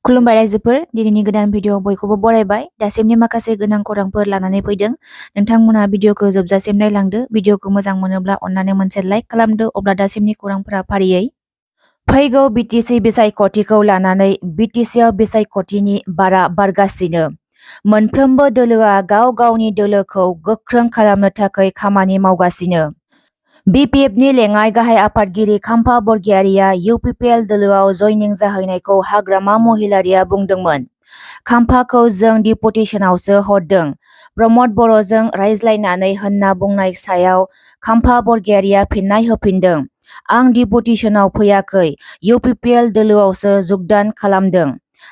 खुलुमबाय रायजोफोर दिनैनि गोदान भिडिअ बयखौबो बरायबाय दासिमनि माखासे गोनां खौरांफोर लानानै फैदों नोंथांमोना भिडिअखौ जोबजासिम नायलांदो भिडिअखौ मोजां मोनोब्ला अन्नानै मोनसे लाइक खालामदो अब्ला दासिमनि खौरांफोरा फारियै फैगौ बिटिसि बिसायख'थिखौ लानानै बिटिसिआव बिसायख'थिनि बारा बारगासिनो मोनफ्रोमबो दोलोआ गाव गावनि दोलोखौ गोख्रों खालामनो थाखाय खामानि मावगासिनो BPFनि लेङाइ गाहाय आफादगिरि खाम्फा बरगयारिया UPPL दोलोआव जयनिं जाहैनायखौ हाग्रामा महिलारिया बुंदोंमोन। खाम्फाखौ जों डिपुटेसनावसो हरदों प्रमद बर'जों रायज्लायनानै होनना बुंनाय सायाव खाम्फा बरगयारिया फिननाय होफिनदों। आं डिपुटेसनाव फैयाखै UPPL दोलोआवसो जुगदान खालामदों।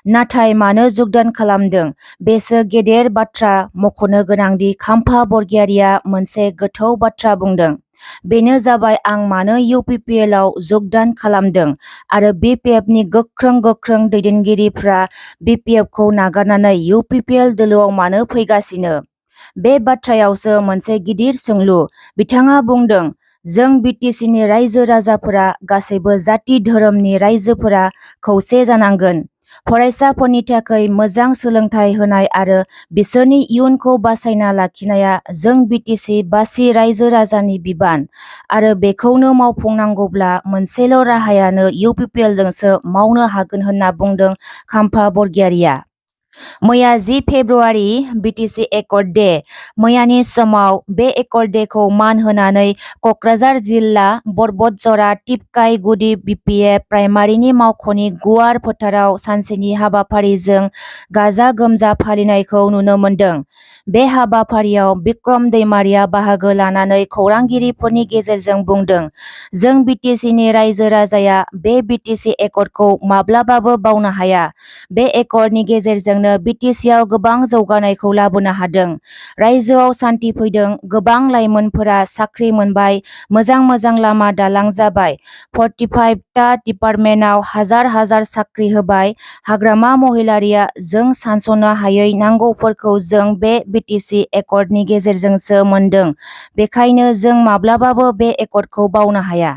नाथाय मानो जुगदान खालामदों बेसो गेदेर बाथ्रा मख'नो गोनांदि खाम्फा बरगयारिया मोनसे गोथौ बाथ्रा बुंदों। बेनो जाबाय आं मानो UPPLआव जुगदान खालामदों आरो BPFनि गोख्रों दैदेनगिरिफ्रा BPFखौ नागारनानै UPPL दोलोआव मानो फैगासिनो। बे बाथ्रायावसो मोनसे गिदिर सोंलु। बिथाङा बुंदों जों बिटिसिनि रायजो राजाफोरा गासैबो जाति धोरोमनि रायजोफोरा खौसे जानांगोन। फरायसाफोरनि थाखाय मोजां सोलोंथाइ होनाय आरो बिसोरनि इयुनखौ बासायना लाखिनाया जों बिटिसि बासि रायजो राजानि बिबान आरो बेखौनो मावफुंनांगौब्ला मोनसेल' राहायानो UPPLजोंसो मावनो हागोन होनना बुंदों खाम्फा बरगयारिया। मैया 10 फेब्रुआरि बिटिसि एकर्ड डे मैयानि समाव बे एकर्ड डेखौ मान होनानै क'क्राझार जिल्ला बरबतजरा टिपकाइ गुदि BPF प्राइमारिनि मावख'नि गुवार फोथाराव सानसेनि हाबाफारिजों गाजा गोमजा फालिनायखौ नुनो मोन्दों। बे हाबाफारियाव बिक्रम दैमारिया बाहागो लानानै खौरांगिरिफोरनि गेजेरजों बुंदों जों बिटिसिनि रायजो राजाया बे बिटिसि एकर्डखौ माब्लाबाबो बावनो हाया। बे एकर्डनि गेजेरजोंनो बिटिसिआव गोबां जौगानायखौ लाबोनो हादों। रायजोआव सान्थि फैदों गोबां लाइमोनफोरा साख्रि मोनबाय मोजां लामा दालां जाबाय 45टा डिपार्टमेन्टआव हाजार साख्रि होबाय। हाग्रामा महिलारिया जों सानस'नो हायै नांगौफोरखौ जों बे बिटिसि एकर्डनि गेजेरजोंसो मोनदों बेखायनो जों माब्लाबाबो बे एकर्डखौ बावनो हाया।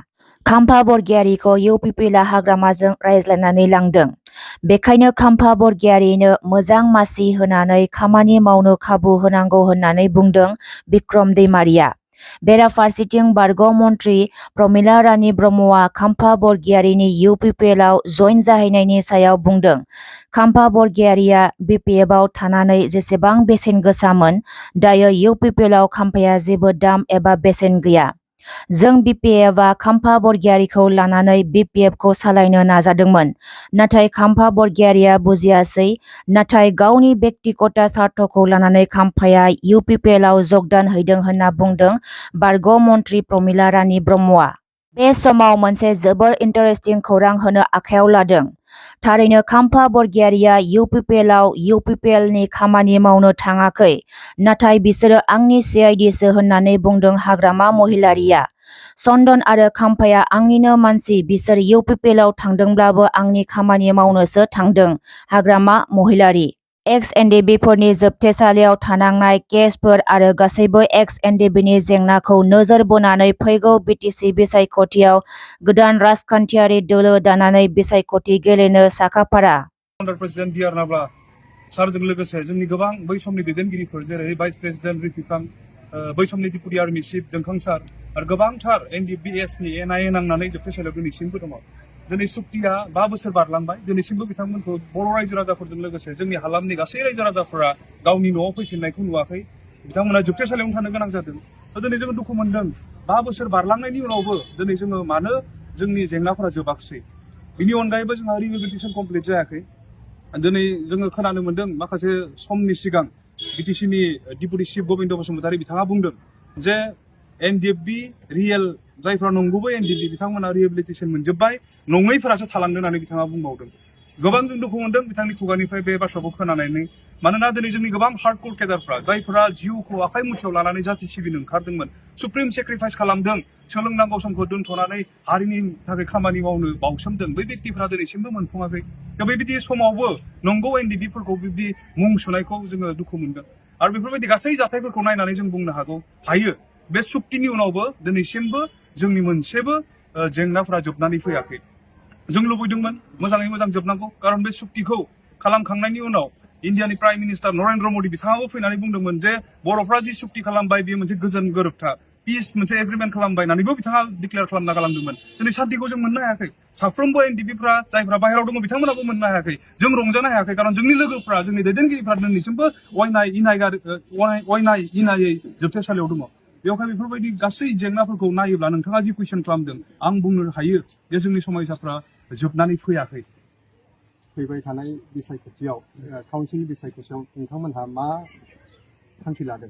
खाम्फा बरगयारिखौ UPPLआ हाग्रामाजों रायज्लायनानै लांदों। बेखायनो खाम्फा बरगयारिनो मोजां मासि होनानै खामानि मावनो खाबु होनांगौ होननानै बुंदों बिक्रम दैमारिया। बेराफारसेथिं बारग' मन्थ्रि प्रमिला रानी ब्रह्मआ खाम्फा बरगयारिनि UPPLआव जइन जाहैनायनि सायाव बुंदों। खाम्फा बरगयारिया BPFआव थानानै जेसेबां बेसेन गोसामोन दायो UPPLआव खाम्फाया जेबो दाम एबा बेसेन गैया। जों BPFआ खाम्फा बरगयारिखौ लानानै BPFखौ सालायनो नाजादोंमोन। नाथाय खाम्फा बरगयारिया बुजियासै। नाथाय गावनि बेक्तिगत सार्थखौ लानानै खाम्फाया UPPLआव जगदान हैदों होनना बुंदों बारग' मन्थ्रि प्रमिला रानी ब्रह्मआ। बे समाव मोनसे जोबोर इन्टारेस्टिं खौरां होनो आखायाव लादों। थारैनो खाम्फा बरगयारिया UPPLआव UPPLनि खामानि मावनो थाङाखै नाथाय बिसोरो आंनि CIDसो होननानै बुंदों हाग्रामा महिलारिया। चन्दन आरो खाम्फाया आंनिनो मानसि बिसोर UPPLआव थांदोंब्लाबो आंनि खामानि मावनोसो थांदों हाग्रामा महिलारि। NDFBफोरनि जोबथेसालियाव थानांनाय केसफोर आरो गासैबो NDFBनि जेंनाखौ नोजोर बोनानै फैगौ बिटिसि बिसायख'थियाव गोदान राजखान्थियारि दोलो दानानै बिसायख'थि गेलेनो साखाफारा। प्रेसिडेन्ट डिआर नाब्ला सारजों लोगोसे जोंनि गोबां बै समनि दैदेनगिरिफोर जेरै भाइस प्रेसिडेन्ट रिफिकां बै समनि डिपुटि आर्मि चिफ जोंखां सार आरो गोबांथार NDFBSनि NIA नांनानै जोबथेसालियाव दिनैसिमबो दङ। दिनै सुक्तिया 5 बोसोर बारलांबाय दिनैसिमबो बिथांमोनखौ बर' रायजो राजाफोरजों लोगोसे जोंनि हालामनि गासै रायजो राजाफोरा गावनि न'आव फैफिननायखौ नुवाखै। बिथांमोना जोबथेसालियावनो थानो गोनां जादों। दिनै जोङो दुखु मोनदों 5 बोसोर बारलांनायनि उनावबो दिनै जोङो मानो जोंनि जेंनाफोरा जोबाखिसै। बिनि अनगायैबो जोंहा रिहेबिलिटेसन कमप्लिट जायाखै। दिनै जोङो खोनानो मोन्दों माखासे समनि सिगां बिटिसिनि डिपुटि चिफ गबिन्द बसुमतारी बिथाङा बुंदों जे NDFB रियेल जायफ्रा नंगुबै NDFB बिथांमोना रिहेबिलिटेसन मोनजोब्बाय नङैफोरासो थालांदों होननानै बिथाङा बुंबावदों। गोबां जों दुखु मोन्दों बिथांनि खुगानिफ्राय बे बाथ्राखौ खोनानानै। मानोना दिनै जोंनि गोबां हार्डकोर केडारफ्रा जायफोरा जिउखौ आखाइ मुथियाव लानानै जाथि सिबिनो ओंखारदोंमोन सुप्रिम सेक्रिफाइस खालामदों सोलोंनांगौ समखौ दोनथ'नानै हारिनि थाखाय खामानि मावनो बावसोमदों बै बेक्तिफ्रा दिनैसिमबो मोनफुङाखै। दा बेबायदि समावबो नंगौ NDFBफोरखौ बिब्दि मुं सुनायखौ जोङो दुखु मोनदों। आरो बेफोरबायदि गासै जाथायफोरखौ नायनानै जों बुंनो हायो बे सुक्तिनि उनावबो दिनैसिमबो जोंनि मोनसेबो जेंनाफ्रा जोबनानै फैयाखै। जों लुबैदोंमोन मोजाङै मोजां जोबनांगौ खारन बे सुक्तिखौ खालामखांनायनि उनाव इन्डियानि प्राइम मिनिस्टार नरेन्द्र मदि बिथाङाबो फैनानै बुंदोंमोन जे बर'फ्रा जि सुक्ति खालामबाय बेयो मोनसे गोजोन गोरोबथा पिस मोनसे एग्रिमेन्ट खालामबाय होननानैबो बिथाङा डिक्लेयार खालामना गालांदोंमोन दिनै सान्तिखौ जों मोननो हायाखै साफ्रोमबो एनडिपिफ्रा जायफ्रा बाहेरायाव दङ बिथांमोनाबो मोननो हायाखै जों रंजानो हायाखै खारन जोंनि लोगोफ्रा जोंनि दैदेनगिरिफ्रा दिनैसिमबो अयनाय इनायै जोबथेसालियाव दङ बेवहाय बेफोरबायदि गासै जेंनाफोरखौ नायोब्ला नोंथाङा जि कुइसन खालामदों आं बुंनो हायो जे जोंनि समयसाफ्रा जोबनानै फैयाखै फैबाय थानाय बिसायख'थियाव काउन्सिलनि बिसायख'थियाव नोंथांमोनहा मा थांखि लादों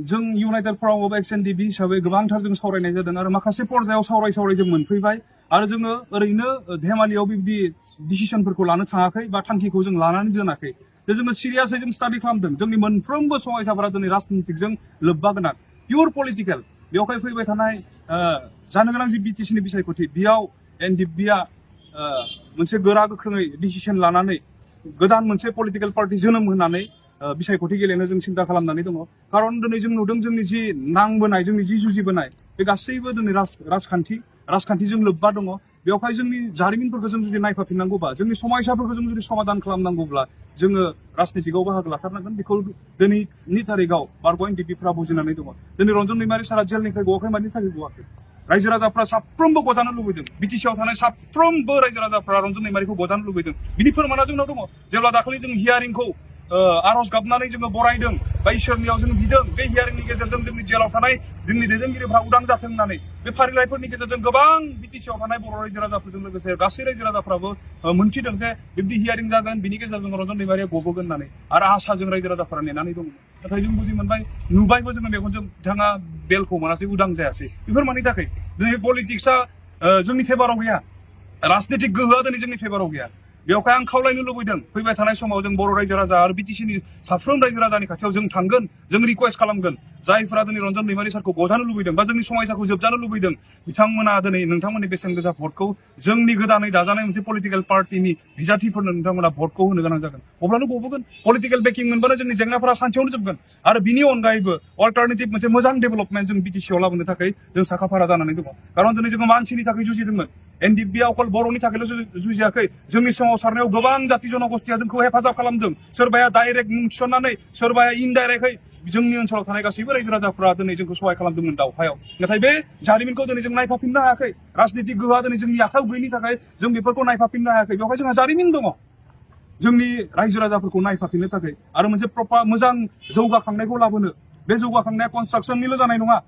जों इउनाइटेड फराम अफ एक्स एनडिपि हिसाबै गोबांथार जों सावरायनाय जादों आरो माखासे पर्यायाव सावराय जों मोनफैबाय आरो जोङो ओरैनो धेमालियाव बिदि डिसिसनफोरखौ लानो थाङाखै बा थांखिखौ जों लानानै दोनाखै जोङो सिरियासै जों स्टाडि खालामदों जोंनि मोनफ्रोमबो समयसाफोरा दिनै राजनितिकजों लोब्बा गोनां पियर पलिटिकेल बेवहाय फैबाय थानाय जानो गोनां जि बिटिसिनि बिसायख'थि बेयाव एनडिपिआ मोनसे गोरा गोख्रोङै डिसिसन लानानै गोदान मोनसे पलिटिकेल पार्टि जोनोम होनानै बिसायख'थि गेलेनो जों सिन्था खालामनानै दङ खारन दिनै जों नुदों जोंनि जि नांबोनाय जोंनि जि जुजिबोनाय बे गासैबो दिनै राजखान्थिजों लोब्बा दङ बेवहाय जोंनि जारिमिनफोरखौ जों जुदि नायफाफिननांगौबा जोंनि समयसाफोरखौ जों जुदि समाधान खालामनांगौब्ला जोङो राजनितिकआव बाहागो लाथारनांगोन बेखौ दिनैनि थारिखआव बारग' एनडिपिफ्रा बुजिनानै दङ दिनै रन्जन दैमारि सारा जेलनिफ्राय गवाखै मानि थाखाय गवाखै रायजो राजाफ्रा साफ्रोमबो गजानो लुबैदों बिटिसिआव थानाय साफ्रोमबो रायजो राजाफ्रा रन्जन दैमारिखौ गजानो लुबैदों बिनि फोरमाना जोंनाव दङ जेब्ला दाखालि जों हियारिंखौ आरज गाबनानै जोङो बरायदों बा इसोरनियाव जों बिदों बे हियारिंनि गेजेरजों जोंनि जेलाव थानाय जोंनि दैदेनगिरिफ्रा उदां जाथों होननानै बे फारिलाइफोरनि गेजेरजों गोबां बिटिसिआव थानाय बर' रायजो राजाफोरजों लोगोसे गासै रायजो राजाफ्राबो मोनथिदों जे बिब्दि हियारिं जागोन बिनि गेजेरजों रन्जन दैमारिया गबोगोन होननानै आरो आसाजों रायजो राजाफोरा नेनानै दङ नाथाय जों बुजि मोनबाय नुबायबो जोङो मेगनजों बिथाङा बेलखौ मोनासै उदां जायासै बेफोर मानि थाखाय दिनै पलिटिक्सआ जोंनि फेभाराव गैया राजनितिक गोहोआ दिनै जोंनि फेभाराव गैया बेवहाय आं खावलायनो लुबैदों फैबाय थानाय समाव जों बर' रायजो राजा आरो बिटिसिनि साफ्रोम रायजो राजानि खाथियाव जों थांगोन जों रिक्वेस्ट खालामगोन जायफ्रा दिनै रन्जन दैमारि सारखौ गजानो लुबैदों बा जोंनि समयसाखौ जोबजानो लुबैदों बिथांमोना दिनै नोंथांमोननि बेसेन गोसा भटखौ जोंनि गोदानै दाजानाय मोनसे पलिटिकेल पार्टिनि बिजाथिफोरनो नोंथांमोना भटखौ होनो गोनां जागोन अब्लानो गबोगोन पलिटिकेल बेकिं मोनबानो जोंनि जेंनाफोरा सानसेयावनो जोबगोन आरो बिनि अनगायैबो अल्टारनेटिभ मोनसे मोजां डेभेलपमेन्ट जों बिटिसिआव लाबोनो थाखाय जों साखाफारा जानानै दङ खारन दिनै जोङो मानसिनि थाखाय जुजिदोंमोन एनडिपिआ अकल बर'नि थाखायल' जुजियाखै जोंनि सोमावसारनायाव गोबां जाति जनगोष्ठिया जोंखौ हेफाजाब खालामदों सोरबाया डाइरेक्ट मुं थिसननानै सोरबाया इनडाइरेक्टयै जोंनि ओनसोलाव थानाय गासैबो रायजो राजाफ्रा दिनै जोंखौ सहाय खालामदोंमोन दावहायाव नाथाय बे जारिमिनखौ दिनै जों नायफाफिननो हायाखै राजनितिक गोहोआ दिनै जोंनि आखायाव गैयिनि थाखाय जों बेफोरखौ नायफाफिननो हायाखै बेवहाय जोंहा जारिमिन दङ जोंनि रायजो राजाफोरखौ नायफाफिननो थाखाय आरो मोनसे प्रपार मोजां जौगाखांनायखौ लाबोनो बे जौगाखांनाया कनस्ट्राक्सननिल' जानाय नङा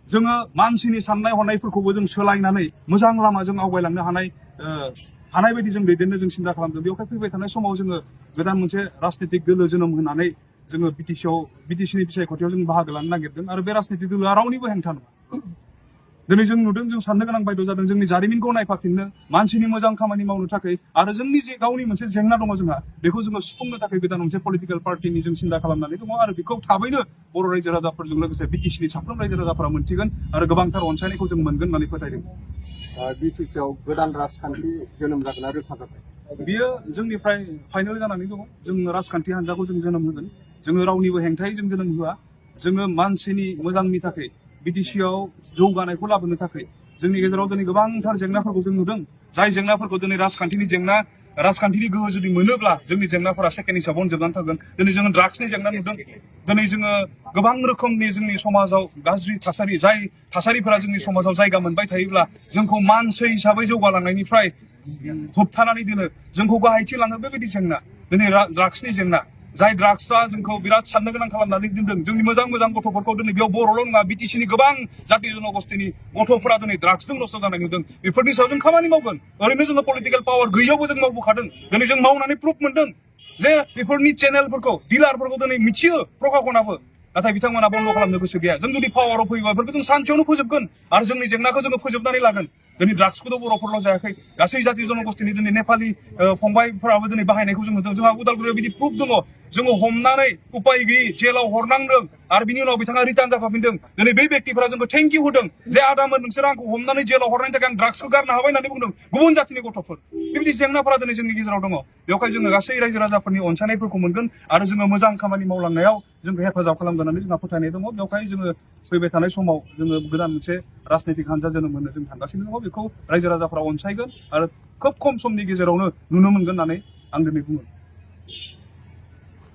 जोङो मानसिनि साननाय हनायफोरखौबो जों सोलायनानै मोजां लामाजों आवगायलांनो हानाय बायदि जों दैदेननो जों सिन्था खालामदों बेवहाय फैबाय थानाय समाव जोङो गोदान मोनसे राजनितिक दोलो जोनोम होनानै जोङो बिटिसिनि बिसायख'थियाव जों बाहागो लानो नागिरदों आरो बे राजनितिक दोलोआ रावनिबो हेंथा नङा दिनै जों नुदों जों साननो गोनां बायद' जादों जोंनि जारिमिनखौ नायफाफिननो मानसिनि मोजां खामानि मावनो थाखाय आरो जोंनि जे गावनि मोनसे जेंना दङ जोंहा बेखौ जोङो सुफुंनो थाखाय गोदान मोनसे पलिटिकेल पार्टिनि जों सिन्था खालामनानै दङ आरो बेखौ थाबैनो बर' रायजो राजाफोरजों लोगोसे बिटिसिनि साफ्रोम रायजो राजाफोरा मोनथिगोन आरो गोबांथार अनसायनायखौ जों मोनगोन होननानै फोथायदों बिटिसिआव गोदान राजखान्थि जोनोम जागोन आरो रोखा जाबाय बियो जोंनिफ्राय फाइनाल जानानै दङ जों राजखान्थि हान्जाखौ जों जोनोम होगोन जोङो रावनिबो हेंथायै जों जोनोम होआ जोङो मानसिनि मोजांनि थाखाय बिटिसिआव जौगानायखौ लाबोनो थाखाय जोंनि गेजेराव दिनै गोबांथार जेंनाफोरखौ जों नुदों जाय जेंनाफोरखौ दिनै राजखान्थिनि गोहो जुदि मोनोब्ला जोंनि जेंनाफोरा सेकेन्ड हिसाबावनो जोबनानै थागोन दिनै जोङो ड्राग्सनि जेंना नुदों दिनै जोङो गोबां रोखोमनि जोंनि समाजाव गाज्रि थासारि जाय थासारिफोरा जोंनि समाजाव जायगा मोनबाय थायोब्ला जोंखौ मानसि हिसाबै जौगालांनायनिफ्राय होबथानानै दोनो जोंखौ गाहायथि लाङो बेबायदि जेंना दिनै ड्राग्सनि जेंना जाय ड्राग्सआ जोंखौ बिराद साननो गोनां खालामनानै दोनदों जोंनि मोजां गथ'फोरखौ दिनै बेयाव बर'ल' नङा बिटिसिनि गोबां जाति जनगोष्ठिनि गथ'फोरा दिनै ड्राग्सजों नस्थ' जानाय नुदों बेफोरनि सायाव जों खामानि मावगोन ओरैनो जोङो पलिटिकेल पावार गैयैयावबो जों मावबोखादों दिनै जों मावनानै प्रुफ मोनदों जे बेफोरनि चेनेलफोरखौ डिलारफोरखौ दिनै मिथियो प्रखाखनाबो नाथाय बिथांमोना बन्द खालामनो गोसो गैया जों जुदि पावाराव फैयोबा बेफोरखौ जों सानसेयावनो फोजोबगोन आरो जोंनि जेंनाखौ जोङो फोजोबनानै लागोन दिनै ड्राग्सखौथ' बर'फोरल' जायाखै गासै जाति जनगोष्ठिनि दिनै नेपालि फंबायफोराबो दिनै बाहायनायखौ जों नुदों जोंहा उदालगुरियाव बिदि प्रुफ दङ जोङो हमनानै उपाय गैयै जेलाव हरनांदों आरो बिनि उनाव बिथाङा रिटार्न जाफाफिनदों दिनै बै व्यक्तिफोरा जोंखौ थेंक इउ होदों जे आदामोन नोंसोर आंखौ हमनानै जेलाव हरनायनि थाखाय आं ड्राग्सखौ गारनो हाबाय होननानै बुंदों गुबुन जातिनि गथ'फोर बेबायदि जेंनाफोरा दिनै जोंनि गेजेराव दङ बेवहाय जोङो गासै रायजो राजाफोरनि अनसायनायफोरखौ मोनगोन आरो जोङो मोजां खामानि मावलांनायाव जोंखौ हेफाजाब खालामगोन होननानै जोंहा फोथायनाय दङ बेवहाय जोङो फैबाय थानाय समाव जोङो गोदान मोनसे राजनितिक हान्जा जोनोम होनो जों थांगासिनो दङ बेखौ रायजो राजाफोरा अनसायगोन आरो खोब खम समनि गेजेरावनो नुनो मोनगोन होननानै आं दिनै बुङो